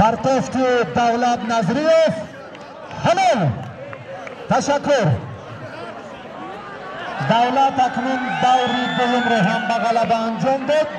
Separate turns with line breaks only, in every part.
Партофти Давлат Назриев ҳалол. Ташаккур. Давлат акнун даври дуюмро ҳам ба ғалаба анҷом дод.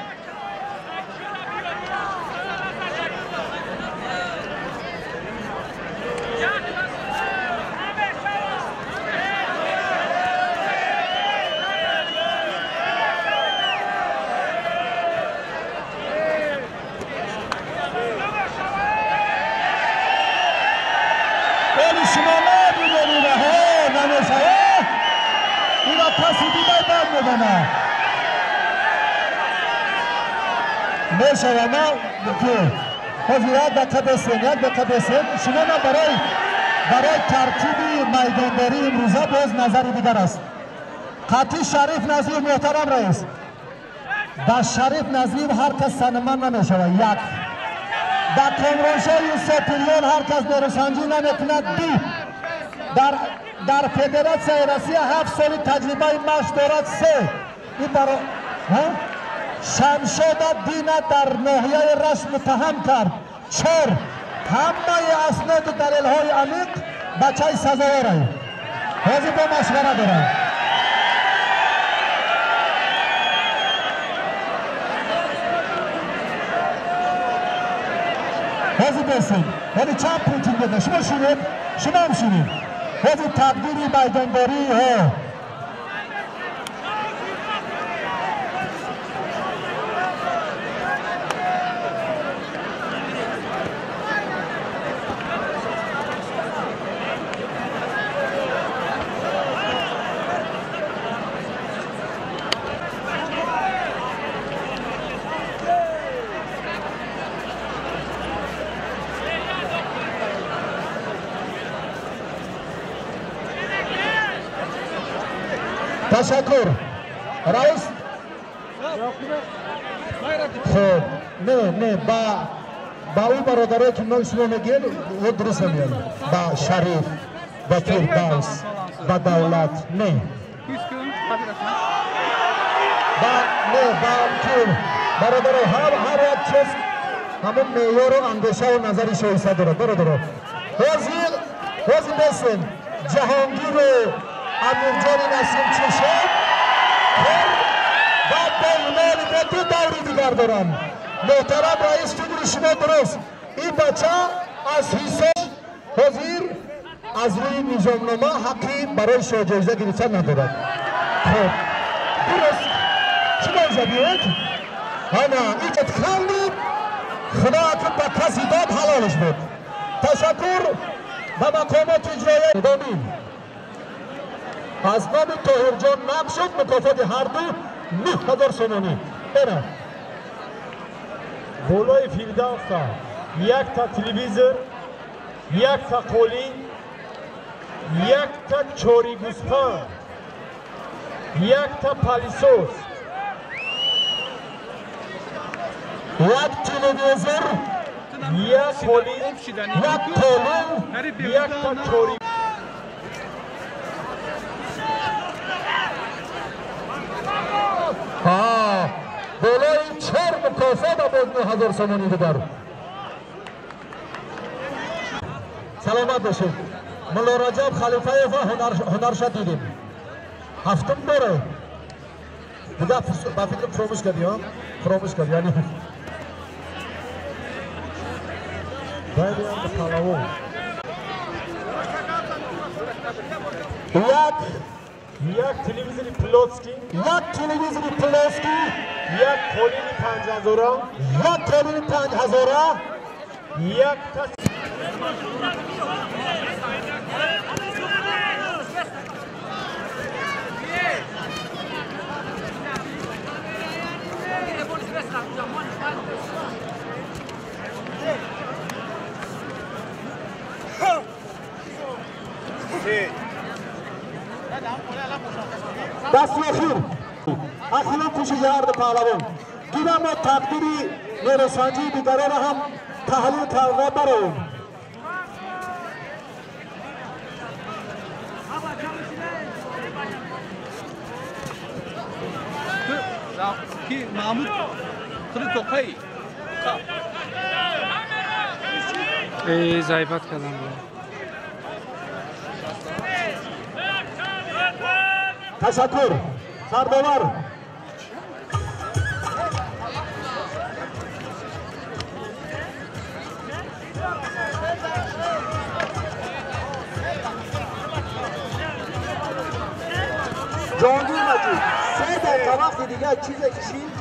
Мешавама ки ҳозир як дақиқа бесем, як дақиқа бесем. Шумо на барои тартиби майдондории имрӯза боз назари дигар аст. Қатъи Шариф Назриев, муҳтарам раис, ба Шариф Назриев ҳар кас санаман намешавад. Як. Ба Комроншоҳ Юсупириён ҳар кас нерӯсанҷӣ намекунад. Ду. Дар Федератсияи Россия 7 соли таҷрибаи машқ дорад. Се. Шамшода Дина дар ноҳияи Рашт муттаҳам кард. Чор. Ҳамаи асноду далелҳои амиқ бачаи сазоворай. Ҳозир бо машвара дорам. Ҳозир бесем. Яъне чанд путин дода? Шумо шунед, шумо ҳам шунед. Ҳозир тақдири майдондории Ташаккур. Раис. Хуб, не, ба ӯ бародарое ки ном шумо мегӯед, ӯ дуруст мегӯяд. Ба Шариф, ба Фирдавс, ба Давлат, не. Ба не, ба ки бародаро ҳар як чиз ҳамон меъёру андешаву назари шоиста дорад. Бародаро, ҳозир бесем Ҷаҳонгиру Амирҷони Насим чӣ шуд? Баъд бо имони бо ду даври дигар дорам. Муҳтарам раис, фикри шумо дуруст. Ин бача аз ҳисоб ҳозир аз рӯи низомнома ҳаққи барои шоҳҷоиза гирифтан надорад. Хуб, дуруст. Шумо ҷабиед? Ана, иҷад халли худо акн ба каси дод ҳалолаш буд. Ташаккур ба мақомоти иҷроия. Домин. Аз номи Тоҳирҷон Нақшуд мукофоти ҳарду 9000 сомонӣ. Эра.
Болои Фирдавса якта телевизор, якта қолин, якта чори гӯспанд, якта палисос.
Як телевизор,
як қолин,
як қолин,
якта чори.
Болои чор мукофот боз 9000 сомонӣ дигар. Саломат бошед. Мулло Раҷаб Халифаева ҳунарша дидем. Ҳафтум боре. Дигар ба фикрам фуромӯш кардӣ, ҳа? Фуромӯш кардӣ, яъне.
Як телевизори плотский,
як телевизори плотский,
як қолини 5000,
як қолини 5000,
як та
دست اخیر اخیرا کوشش هر دو پهلوان. گیرم ما تقدیری نرسانجی دیگران هم تحلیل کرده برایم.
Mahmut Kılıçokay. Эй, зайбат кардам.
Ташаккур. Сардовар. Ҷонгир Маҷид, 3 дақиқа вақти дигар чизе кишид.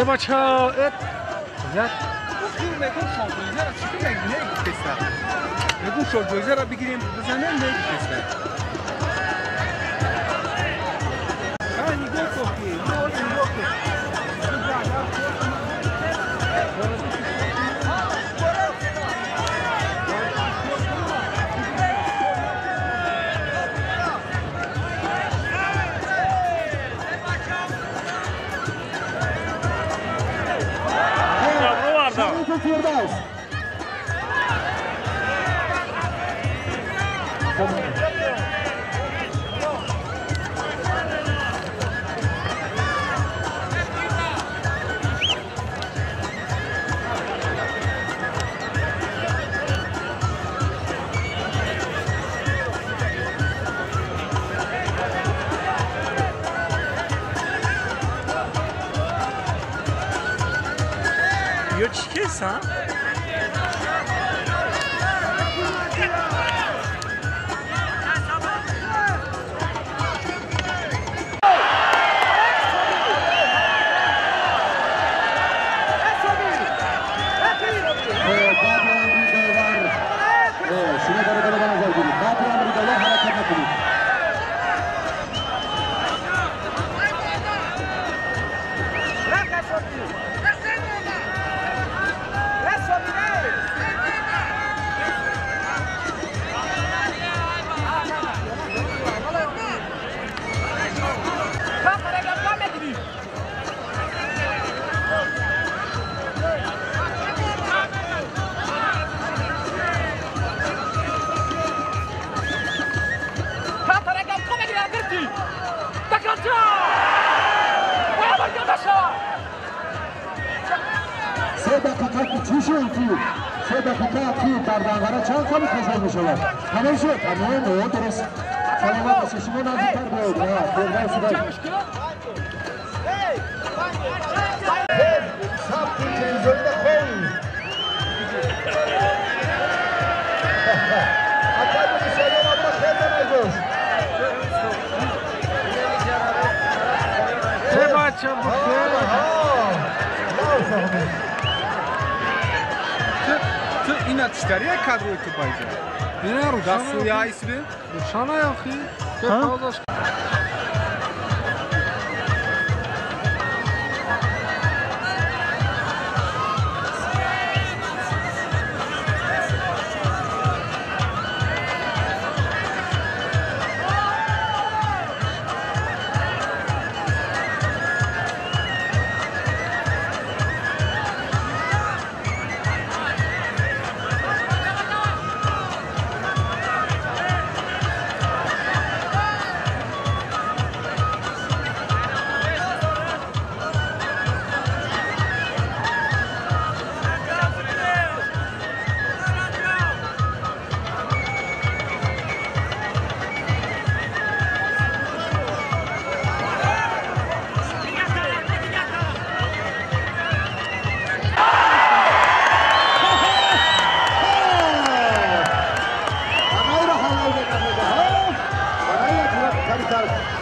Бача, як
мегум шоҳҷоизаро бигирем бизанем мегуфтеста. Нигоҳ кун ки нигоҳ кун.
Фирдавс.
Ё чӣ кеса?
Чӣ шуд ки 3 дақиқа ки дар данғара чанд қабл хизмат мешавад? Тамом шуд, тамом, дуруст. Саломат бошед, шумо наздиктар биёед. Сабти телевизионида хоҳед. Академии Саён Абба хеле наздост.
Чӣ бача бухел?
Нафаҳмид.
Ту ина читария кадрои ту байҷа?
Ина
Дастури айсби?
Рушана яхи. Паузаш.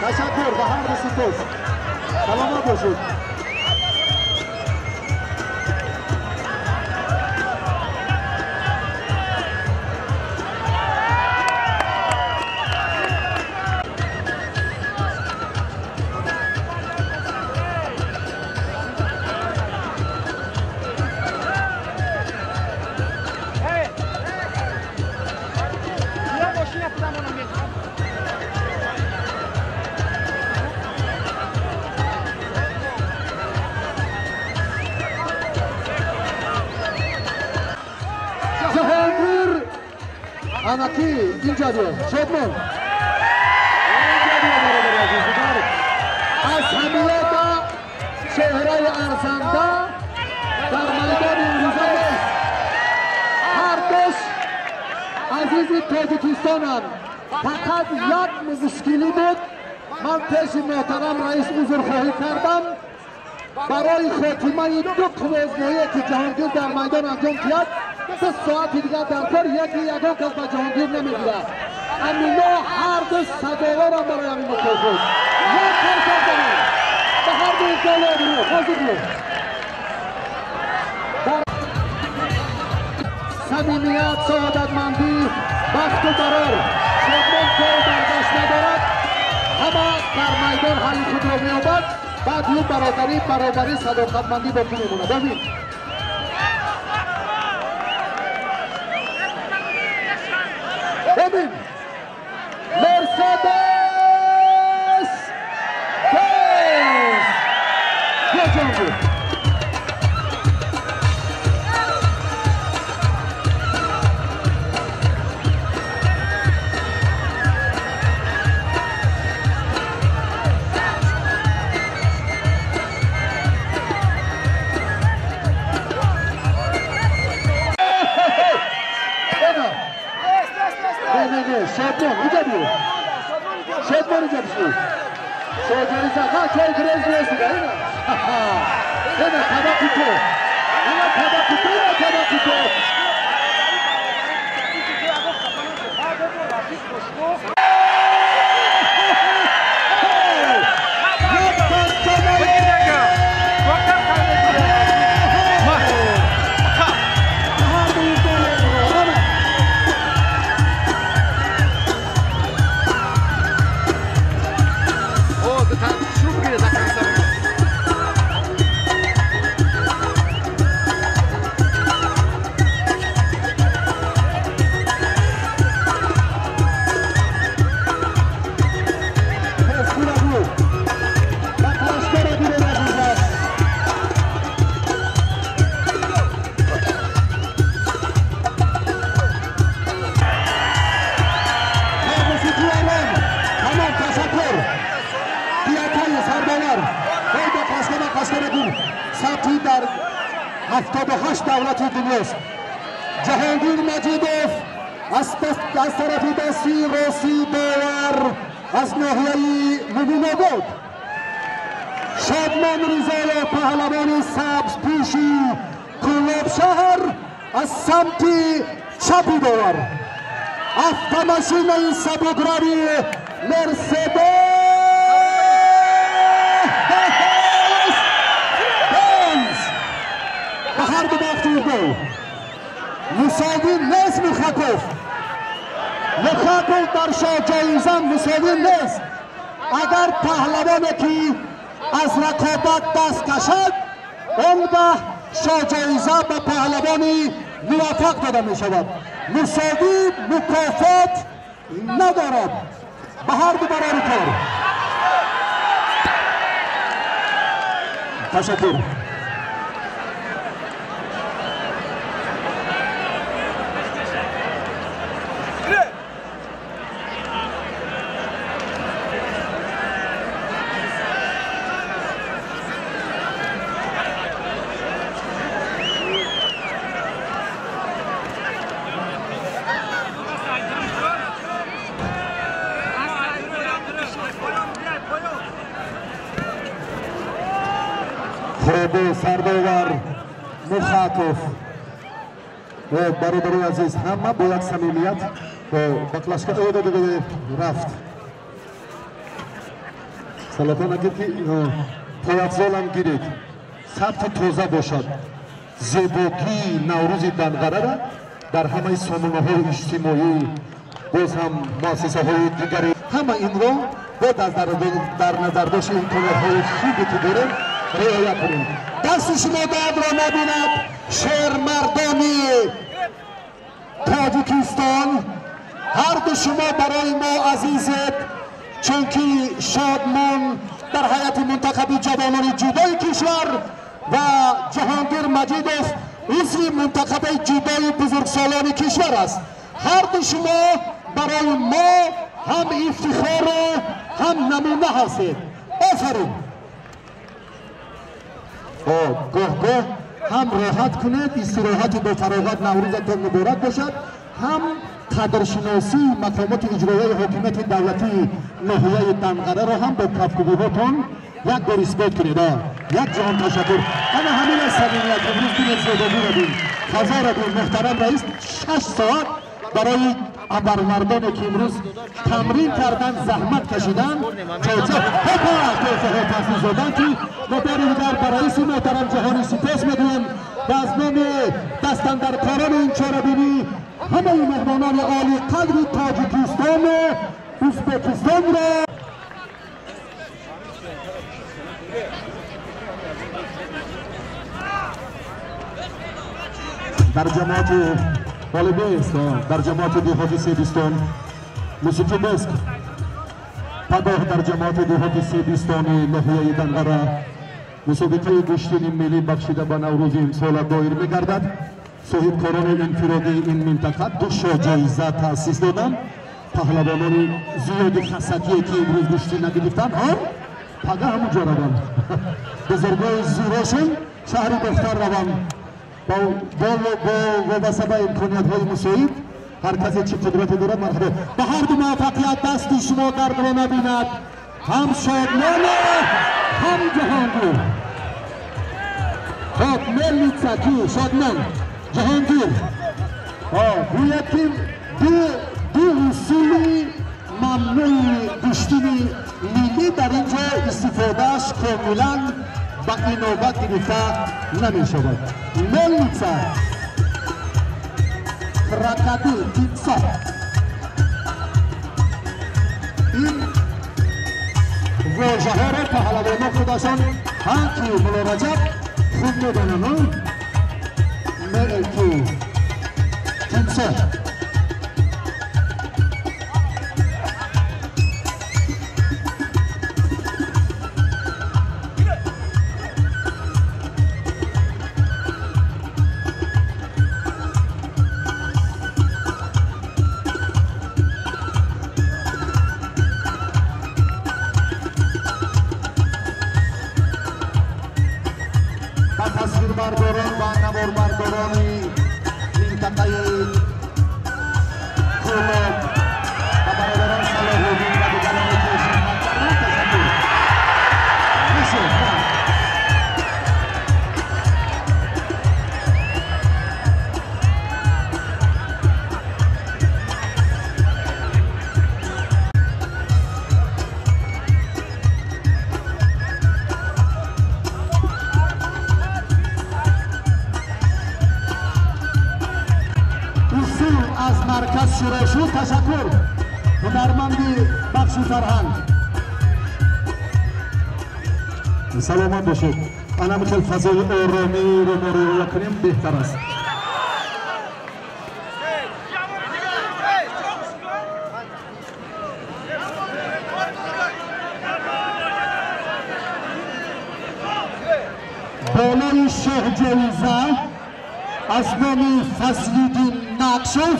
Ташаккур ба ҳар ду сипос. Саломат бошед. Анаки инҷа биё, Шодмон. Инҷа биё, бародари азиз. Аз ҳамиёта чеҳраи арзанда дар майдони имрӯза нест. Ҳар душ азизи Тоҷикистонанд. Фақат як мушкилӣ буд. Ман пеши муҳтарам раис узрхоҳӣ кардам. Барои хотимаи ду қуввозмоие ки Ҷаҳонгир дар майдон анҷом диҳад, 2 соати дигар дар кор яке ягон кас ба Ҷаҳонгир намегирад. Амино ҳар ду сазоворам барои ҳамин мукофот. Як карсак занем. Ба ҳар ду гол обрӯ. Ҳозир биё. Дар самимият, саодатмандӣ, бахту барор. Шодмон кор баргашт надорад. Ҳама дар майдон ҳалли худро меёбад. Баъд ю бародарӣ, баробарӣ, садоқатмандӣ боқӣ мемонад. Амин. Амин. Мерседес Бенз. Бیا Ҷаҳонгир. Шодмон, инҷа биё. Шодмон, инҷа биё. Шоҳҷоиза, на чой гирез нест дига, ина. Ина табақи ту. Ина табақи ту, ина табақи ту. Сабти дар 78 давлати дунёст. Ҷаҳонгир Маҷидов аз тарафи дасти рости довар аз ноҳияи Мубинобод. Шодмон Ризоев паҳлавони сабзпӯши Кӯлоб шаҳр аз самти чапи довар. Автомашинаи сабукрави Мерседес ба ҳар ду бахти гол. Мусовӣ нест Мухаков. Мухаков дар шоҳҷоиза мусовӣ нест. Агар паҳлавоне ки аз рақобат даст кашад, он гаҳ шоҳҷоиза ба паҳлавони муваффақ дода мешавад. Мусовӣ мукофот надорад. Ба ҳар ду барори кор. Ташаккур. Сардовар Мухаков. Бародари азиз, ҳама бо як самимият ба клашка рафт. Салатон агар ки пойафзолам гиред, сабти тоза бошад. Зебогии Наврӯзи Данғарара дар ҳамаи сомонаҳои иҷтимоӣ, боз ҳам муассисаҳои дигари ҳама инро бояд дар назардошти имкониятҳои хубе ки дорем риоя кунем. Дасти шумо дардро набинад шермардони Тоҷикистон. Ҳар ду шумо барои мо азизед, чунки Шодмон дар ҳайати мунтахаби ҷавонони ҷудои кишвар ва Ҷаҳонгир Маҷидов узви мунтахаби ҷудои бузургсолони кишвар аст. Ҳар ду шумо барои мо ҳам ифтихору ҳам намуна ҳастед. Офарин. Гоҳ-гоҳ ҳам роҳат кунед, истироҳати бо фароғат Наврӯзатон муборак бошад, ҳам қадршиносии мақомоти иҷроияи ҳокимияти давлатии ноҳияи Данғараро ҳам бо кафкубиҳотон як бор исбот кунед. Як ҷаҳон ташаккур. Ана ҳамин аст самимият. Имрӯз бинед, зебогиро бин, фазоро бин. Муҳтарам раис 6 соат барои абармардоне ки имрӯз тамрин кардан, заҳмат кашидан, туҳфаҳо таъсис доданд, ки мо бори дигар ба раиси муҳтарам ҷаҳонӣ сипос мегӯем ва аз номи дастандаркорони ин чорабинӣ ҳамаи меҳмонони олиқадри Тоҷикистону Ӯзбекистонро дар ҷамоати ғолибест, дар ҷамоати деҳоти Себистон мусиқӣ бест. Пагоҳ дар ҷамоати деҳоти Себистони ноҳияи Данғара мусобиқаи гӯштини миллӣ бахшида ба Наврӯзи имсола доир мегардад. Соҳибкорони инфиродии ин минтақа 2 шоҳ-ҷоиза таъсис доданд. Паҳлавонони зиёди хасакие ки имрӯз гӯштӣ нагирифтанд, пага ҳамун ҷо раванд. Бузургои зӯрошон шаҳри Бохтар раванд. Бо вобаста ба имкониятҳои мусоид ҳар касе чӣ қудрате дорад, марҳабо. Ба ҳар ду муваффақият, дасти шумо дардро набинад, ҳам Шодмона, ҳам Ҷаҳонгир. Хоб, мелница ки Шодмон, Ҷаҳонгир гӯяд, ки ду усули мамнӯи гӯштини миллӣ дар ин ҷо истифодааш комилан ба инобат гирифта намешавад. Мелница, крокодил, тимсоҳ. Ин вожаҳоро паҳлавонҳо худашон ҳам ки Мулло Раҷаб хуб медонанд. Тимсоҳ. Tasвирбардорон ва наворбардорони минтақаи Кӯлоб ва бародарон Салоҳуддин ва дигароне ки хидмат карданд, ташаккур. Нашуд. Аз марказ шурӯъ шуд. Ташаккур, ҳунарманди бахши фарҳанг. Саломат бошед. Ана хел фазои оромиро мо риоя кунем, беҳтар аст. Болои шоҳ-ҷоиза аз номи Фазлиддин Нақшов,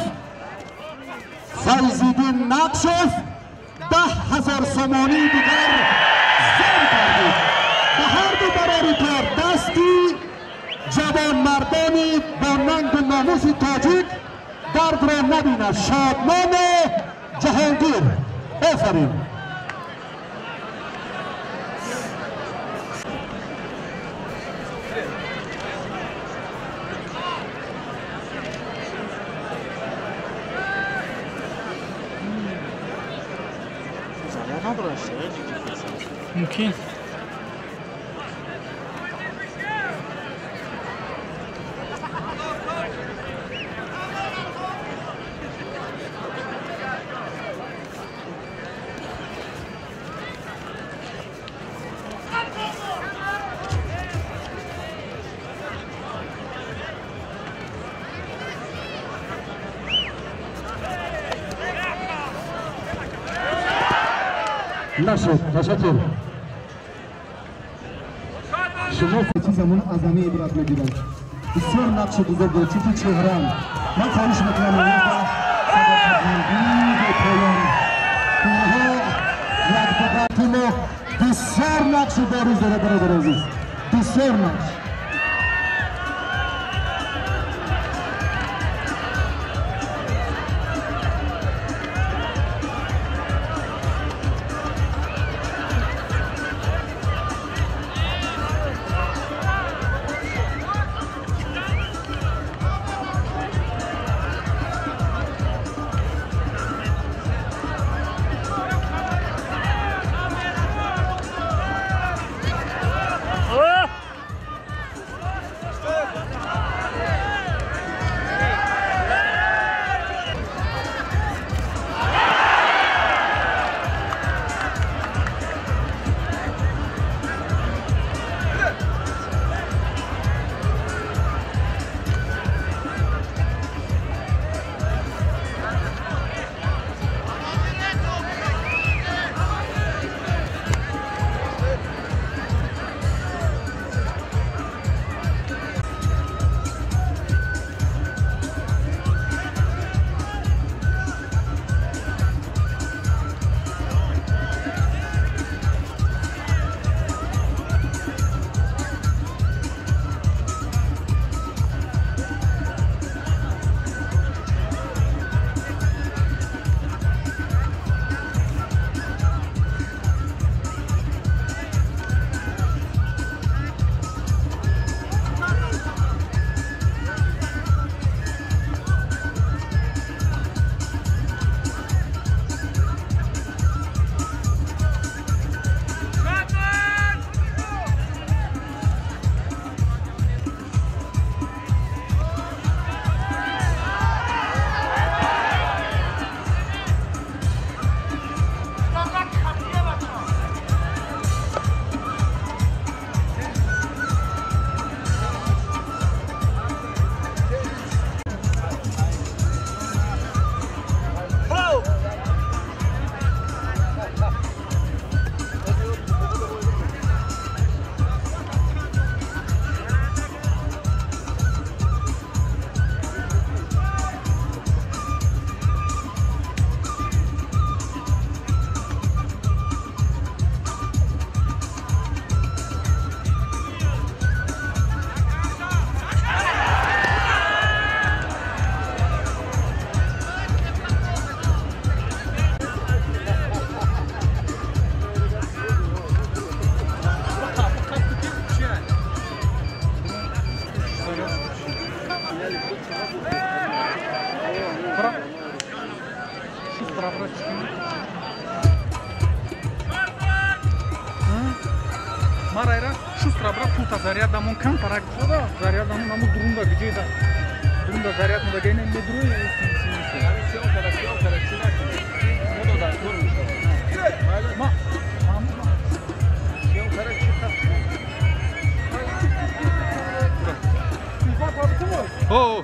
Файзиддин Нақшов 10 000 сомонии дигар зам кардид. Ба ҳар ду барори кор дасти ҷавонмардони бо нангу номуси тоҷик дардро набинад. Шодмону Ҷаҳонгир, офарин.
Мумкин.
Нашуд. Ташаккур. Шумо чизамон аз ҳамин ибрат мегиранд. Бисёр нақши бузург дорад, чунки чеҳраам. Ман хоҳиш мекунам. мешавад, бародари азиз, бисёр нағз.
Зарядамон кам тарак шуда, зарядамон аму дурунда гиҷеда. Дурунда заряд мудагайна медруи. Ма
О!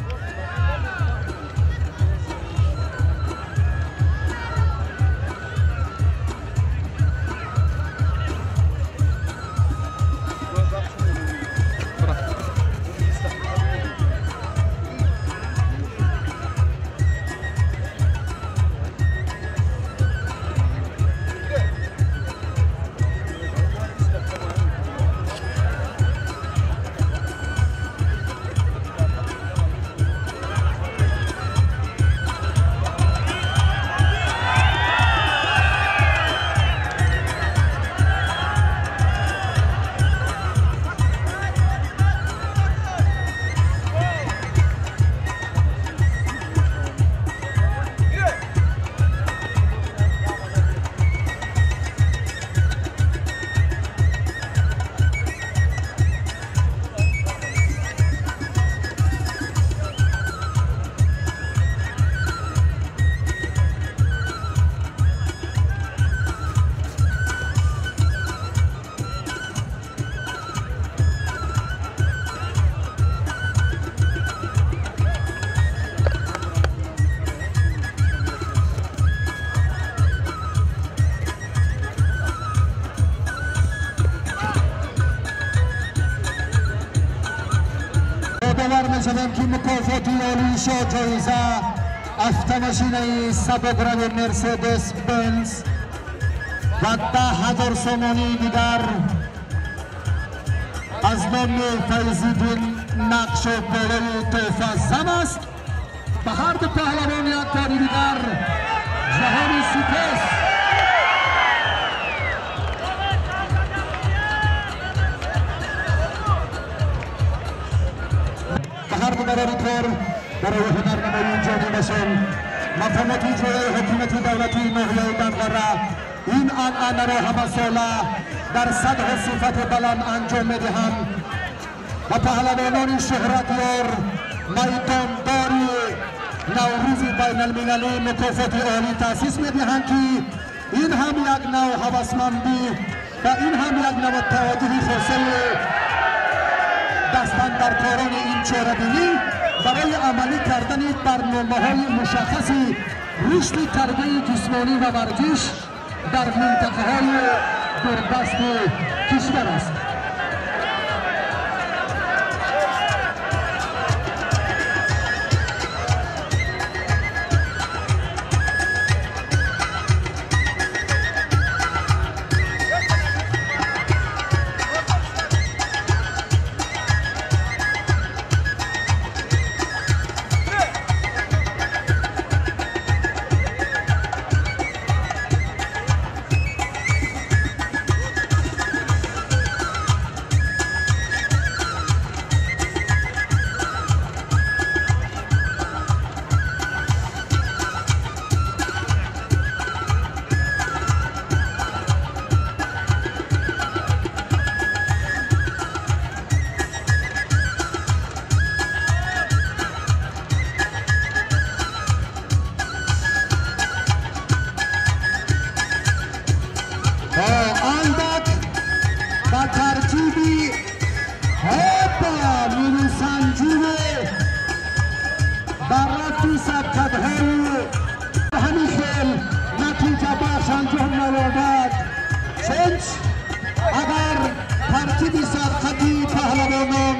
میشویم که مکافات عالی شاه جایزه автомашинаи сабукрави Мерседес Бенз ва 10 000 сомонии дигар. Аз номи Файзиддин Нақшов болои тӯҳфа зам аст. Ба ҳар ду паҳлавон як бори дигар ҷаҳони сипос. Ба ҳар ду барори кор барои ҳунарнамоии ҷонибашон мақомоти иҷроияи ҳокимияти давлатии ноҳияи Данғара ин анъанаро ҳамасола дар сатҳу сифати баланд анҷом медиҳанд ва паҳлавонони шӯҳратёр майдондори Наврӯзи байналмилалӣ мукофоти олӣ таъсис медиҳанд, ки ин ҳам як нав ҳавасмандӣ ва ин ҳам як нав таваҷҷӯҳи хосаи дастандаркорони ин чорабинӣ барои амалӣ кардани барномаҳои мушаххаси рушди тарбияи ҷисмонӣ ва варзиш дар минтақаҳои дурдасти кишвар аст. اندک با ترتیبی هوپا میروسنجی بر رفتی سبقت‌های همین خیل نتیجه بخش انجام نیابد. چون اگر ترتیب سبقتی پهلوانان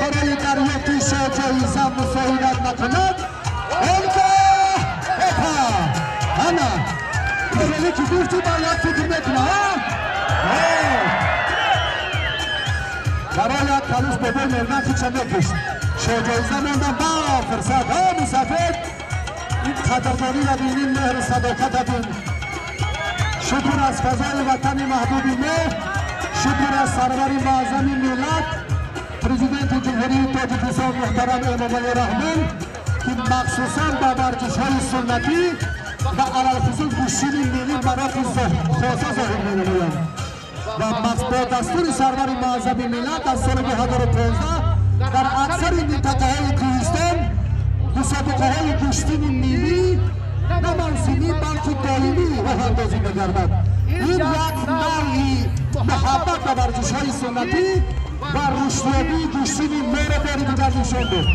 برای دریافت جایزه مساعدت نکند، آنگاه هوپا انا خیلی که گفتی باید فکر میکنه برای کلوش بابای مردن خودشم میکشت شجایزه ماندن با فرصت ها مسافر این قدردانی را بینیم، مهر صداقت بین. شکر از فضای وطن محبوب ما، شکر از سرور معظم ملت پرزیدنت جمهوری تاجیکستان محترم امامعلی رحمان که مخصوصا به ورزش های سنتی و علی‌الخصوص گوشتین ملی برای خاصه ظاهر می‌نمایند و با دستور سرور معظم ملت از سال 2015 در اکثر منطقه‌های کوهستان مسابقه‌های گوشتین ملی نه موسمی بلکه دائمی راه‌اندازی می‌گردد. این یک نوعی محبت به ورزش‌های سنتی و رشدیابی گوشتین ما را بار دیگر نشان داد.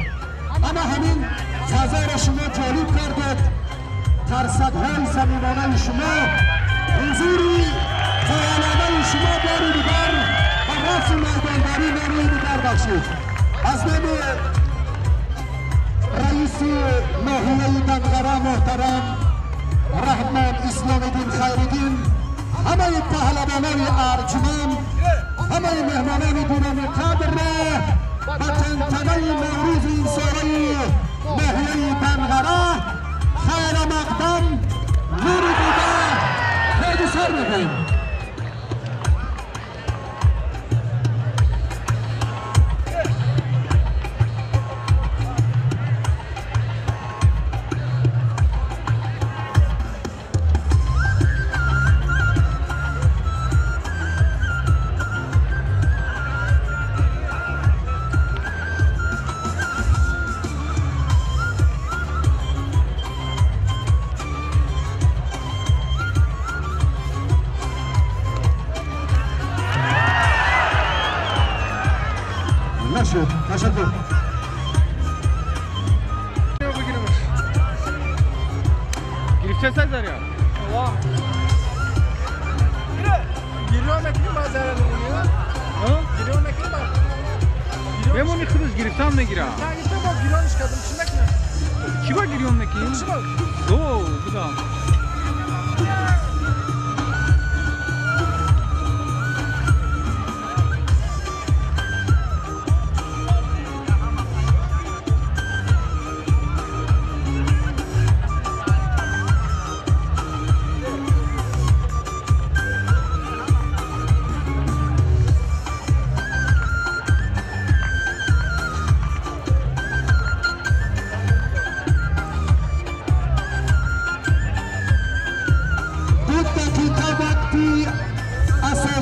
اما همین فضا را شما جالب کردید، ترسدهای صمیمانه شما، حضوری فعالانه شما بار دیگر و رفع مردانداری نیروی دیگر بخشید. از نام رئیس ناحیه دنغره محترم رحمان اسلام‌الدین خیرالدین، همه پهلوانان ارجمند، همه مهمانان گرامی قدر را به تنتنه نوروز این ساله ناحیه دنغره خیر مقدم نور دیده خیلی سر می‌کنیم. تشکر.
گرفته سایز داری؟
واه. گیرو نکنی با زره نمونی ها؟ گیرو نکنی با.
بمونی خودش گرفتم میگیره.
نه گرفته با گیرانش کردم چی نکنه؟
چی با گیرون نکنی؟
چی با؟
دو بودم.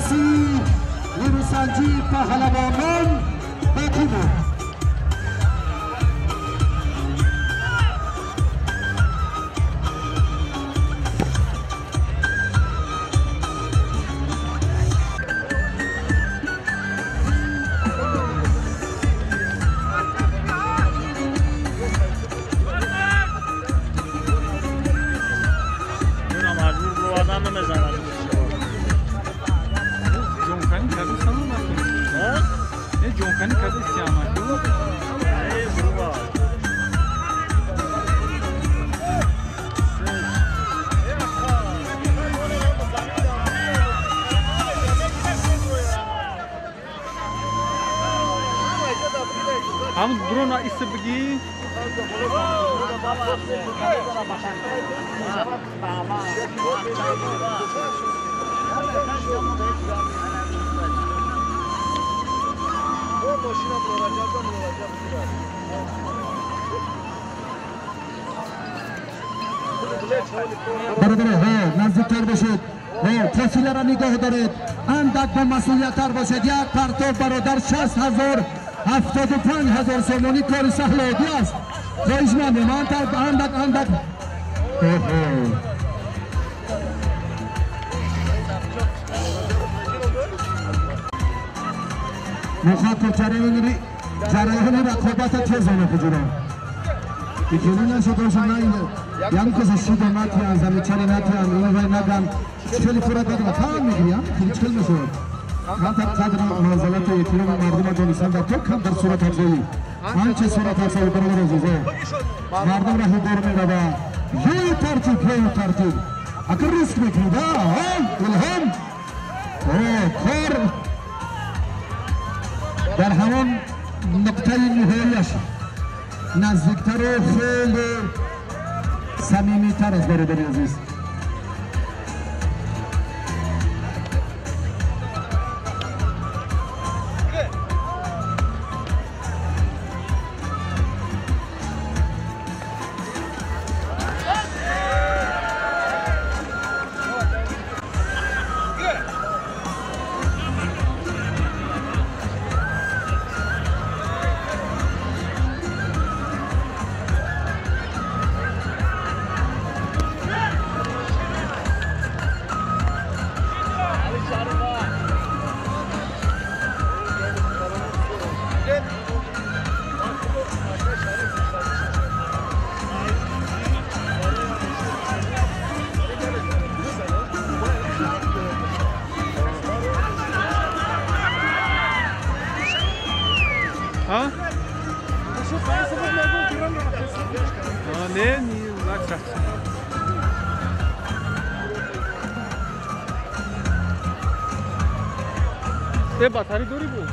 بازرسی ویروسنجی پهلوانان باقی بود.
هم درون ایست بگی
برادر ها نزدیکتر باشید، فاصله را نگاه دارید، اندک با مسئولیت‌تر باشید. یک پرتاب برادر 60,000 75,000 سومونی کار سهل عادی است. خواهش مندیم اندک اندک اندک. مخاطب جریان رقابت تیز آنه کجورا ایکلی نشد باشه نه یعنی کسی شید نتیان زمین چلی نتیان اینو وای نگن خیلی پورا دادن فهم میگیریم خیلی چل میشد کمتر قدر منزلت احترام مردم دانستن و تو کمتر صورت افزایی آنچه صورت افزایی برادر عزیزه مردم را هدور میروه یه ترتیب یه ترتیب اگر ریسک میکنید الهام کار در همان نقطه نهاییش نزدیکتر و خیلی صمیمیتر از برادر عزیز.
باتاری دوری بود.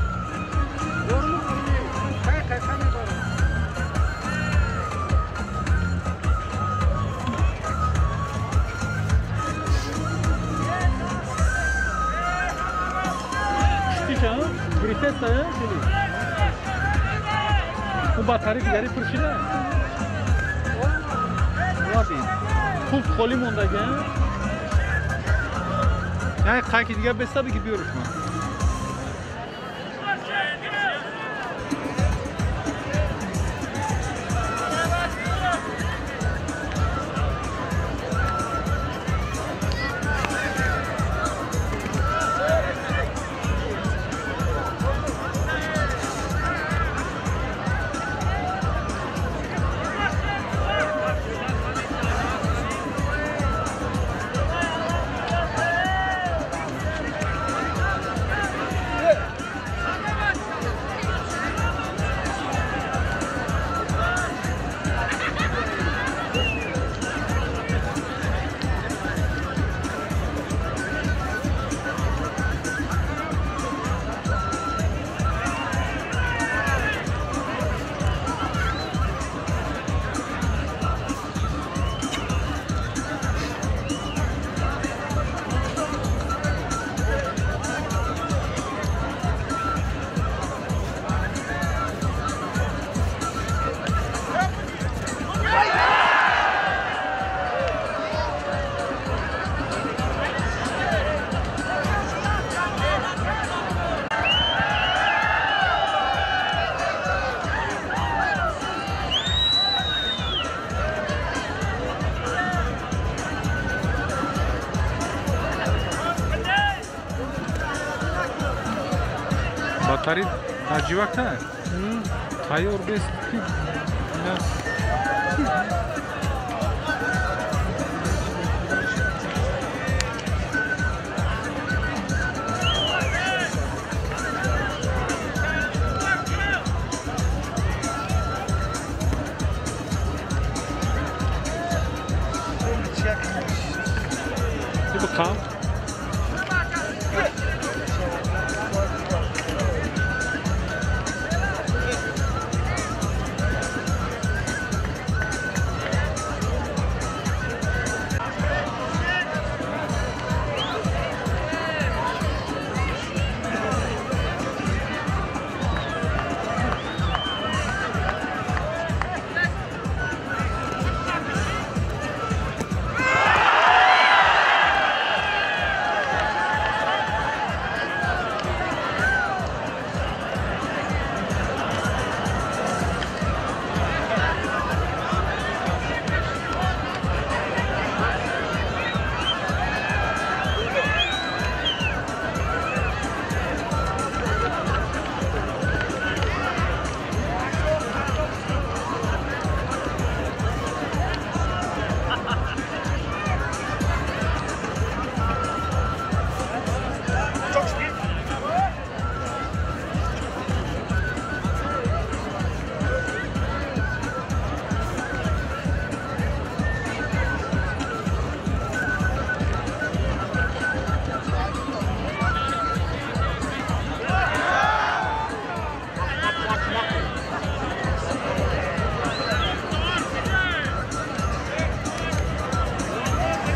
اون باتاری دیگری پرشیده. پولت خالی مونده که. یعنی قاکی دیگه بسته بگی بیارش من.
Батари таҷивакта? Тайёр бест ки Типа.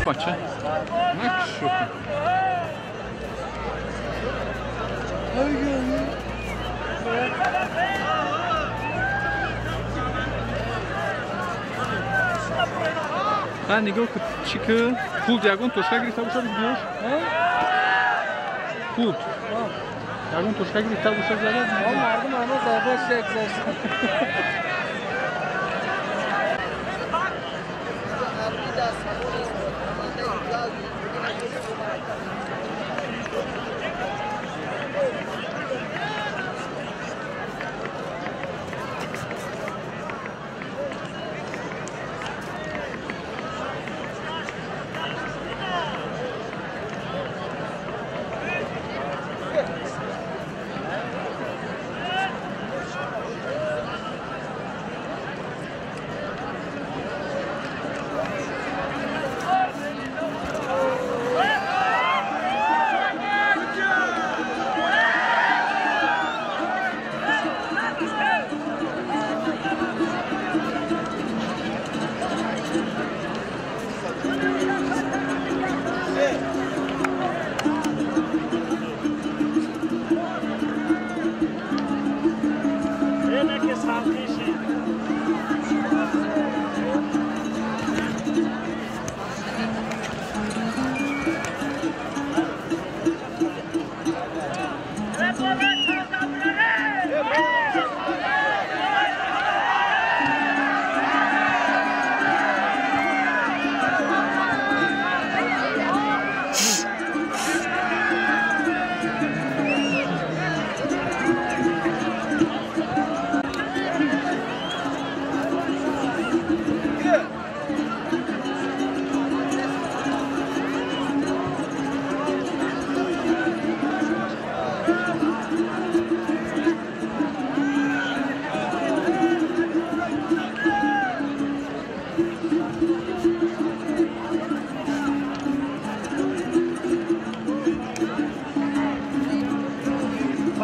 Бача. Накшу. Ха, нигоҳ ки чӣ ки пулт ягон тошка гирифта бошад биёш? Пулт. Ягон тошка гирифта бошад зарар?
Мардум ҳама зарбаш як зашт.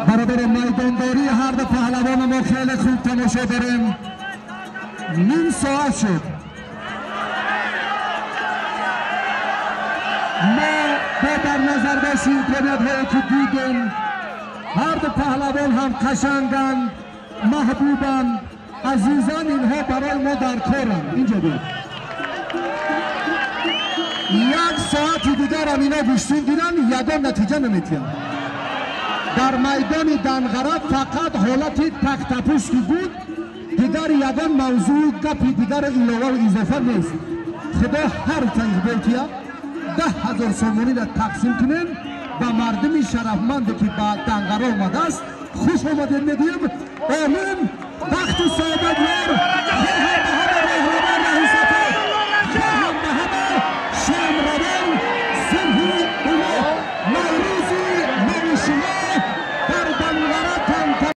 برادر میدانداری هر دو پهلوان ما خیلی خوب تماشا داریم. نیم ساعت شد ما با در نظر داشت امکانیت که دیدیم هر دو پهلوان هم قشنگند، محبوبند، عزیزان اینها برای ما در کارند. اینجا بود یک ساعت دیگر هم اینا گوشتین دیدن یگان نتیجه نمیتیم. در میدان دنغره فقط حالت تختپوش که بود، دیگر یگان موضوع گپی دیگر علاوه و اضافه نیست. خدا هر تنگ بیتیه 10,000 سومونی را تقسیم کنیم، Ба мардуми шарафманде ки ба Данғара омадааст, хуш омадед мегӯем. Омин, бахту саодат ёр.